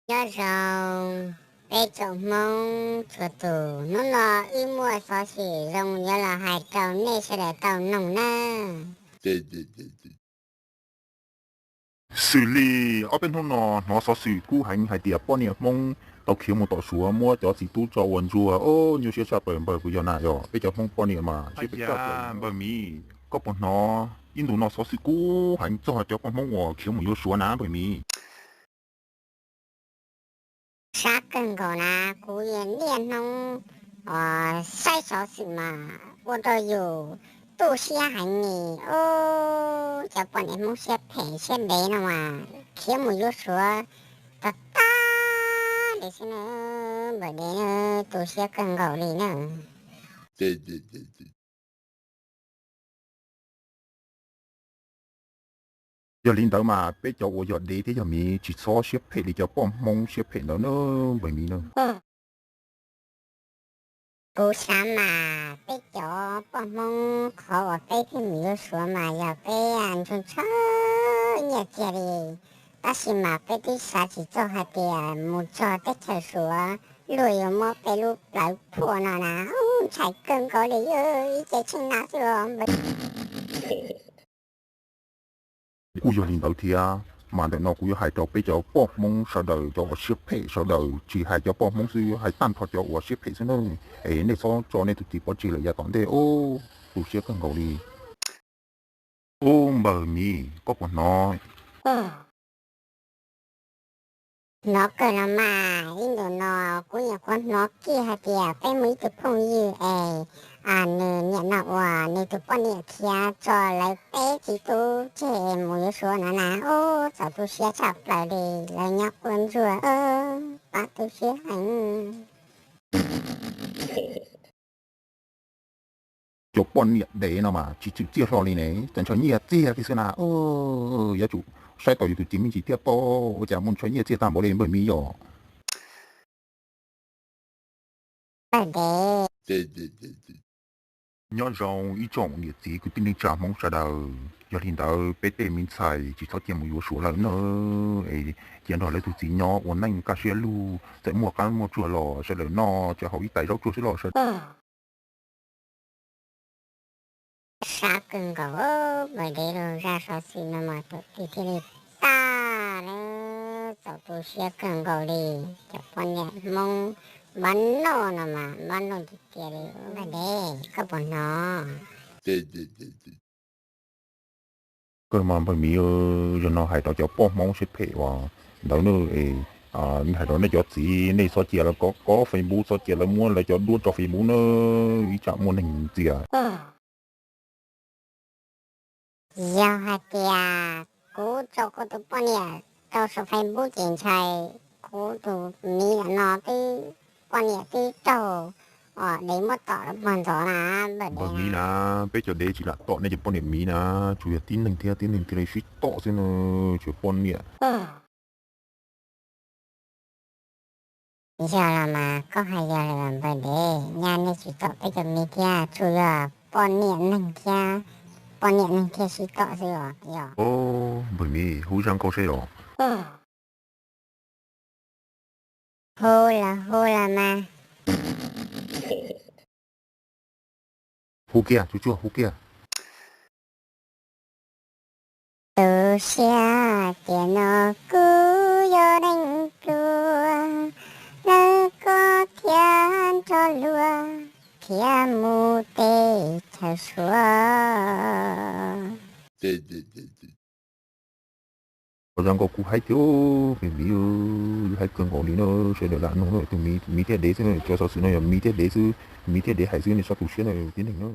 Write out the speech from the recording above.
Nyob zoo peb tsoom Hmoob txhua tus, hnub no wb muaj xov xwm zoo yuav los hais rau nej sawv daws tau noog nawb. Xws li ob peb hnub no hnov xov xwm kub heev hais tias poj niam Hmoob tau khiav mus tom Suav muab cov txiv tub tso ua ntsuag, o, nyuaj siab tshaj plaws npawg, puas yog na? Yog peb cov Hmoob poj niam mas siab phem tshaj plaws. Npawg Miv, koj puas hnov ib ntus no xov xwm kub heev txog cov poj Hmoob uas khiav mus yuav Suav na npawg Miv? Sab kawg nkaus na, kuv niaj hnub saib xov xwm mas ua rau yus tu siab heev ni. Cov poj niam Hmoob siab phem siab dev no mas khiav mus yuav Suav tag tag li xwb na, npawg dev, tu siab kawg nkaus li na. Yog li ntawd mas peb cov uas yog dev thiab yog miv tsis txhob siab phem li cov poj Hmoob siab phem ntawd na npawg Miv na. Kuv xav mas peb cov poj Hmoob qhov uas peb thiaj mus yuav Suav mas yog peb ntshaw ntshaw nyiaj kiag li. Tab sis mas peb twb xav tsis txog hais tias mus txog teb chaws Suav luag yuav muab peb lub plawv phuaj no na, ntshai kawg nkaus li, ib ce tsheej na xwb os. Kuj yog li ntawd thiab, mas ntawm no kuv yuav hais rau peb cov poj Hmoob sawv daws, cov uas siab phem sawv daws, tsis hais cov poj Hmoob xwb, hais tag nrho cov uas siab phem xwb na, es nej txhob tso nej tus txiv pov tseg lawm yav tom ntej, tu siab kawg nkaus li. Ub, npawg Miv, koj puas hnov? Hnov kawg los mas, ib ntus no kuv nyuam qhuav hnov kiag hais tias peb muaj ib tug phooj ywg es nws niam no uas nws tus poj niam khiav tso lawv peb txiv tub tseg mus yuav Suav no na, ub, txaus tu siab tshaj plaws li, lawv nyob quaj ntsuag, pab tu siab heev. Cov poj niam dev no mas tsis txwm txiaj hlo li ne, tseem ntshaw nyiaj txiag li xwb na. Yuav tsum saib taus yus tus txiv me ntsis thiaj tau, ua cas muaj ntshaw nyiaj txiag tag npaum li npawg Miv yom. Nyob zoo ib tsoom niam txiv kwv tij neej tsa Hmoob sawv daws, yog li ntawd peb tej me ntxhais tsis txhob cia mus yuav Suav lawm na, es cia nrog lawv tus txiv nyob ua neej kaj siab lug, txawm muaj qab muaj tsuag los sawv daws noj tsau hau ib tais zaub tsuag xwb los sawv daws. Sab kawg nkaus, npawg dev, lub zaj xov xwm no mas tus tij thiaj li tag lawm, txaus tu siab kawg nkaus li. Cov poj niam Hmoob npab noj no mas npab noj tiag tiag li, npawg dev, koj puas hnov? Kawg mas npawg Miv, yog no hais rau cov poj Hmoob siab phem uas ntawd na, hais rau nej cov txiv, nej txhob cia lawv kob Facebook, txhob cia lawv muab lawv cov duab tso Facebook na, ib tsam muaj neeg ntxias. Yog hais tias kuv tso kuv tus poj niam rau saum Facebook ces ntshai kuv tus miv no twb, poj niam twb raug dev muab tom rau pog ntxov na. Npawg Miv na, peb cov dev tsis lam tom nej cov poj niam miv na, tsuas yog tib neeg thiab tib neeg thiaj li sib tom xwb na, tsuas poj niam. Yog los mas koj hais yog lawm npawg dev, nyaj nej tsis tom peb cov miv thiab, tsuas yog poj niam neeg thiab, poj niam neeg thiaj sib tom xwb os. Npawg miv, hu zaj nkauj seb los. Hu los hu los mas. Hu kiag, tsuag tsuag hu kiag. Tu siab tias no kuv yog neeg pluag, lawv koj thiab nrog luag khiav mus teb chaws Suav. Zaj nkauj kub haib tiag, miv, yus haib kawg nkaus li na, sawv daws lam nug na, tus miv, miv thiab dev xwb, cov xov xwm no yog miv thiab dev xwb, miv thiab dev hais xwb, nej txhob tu siab na tib neeg na.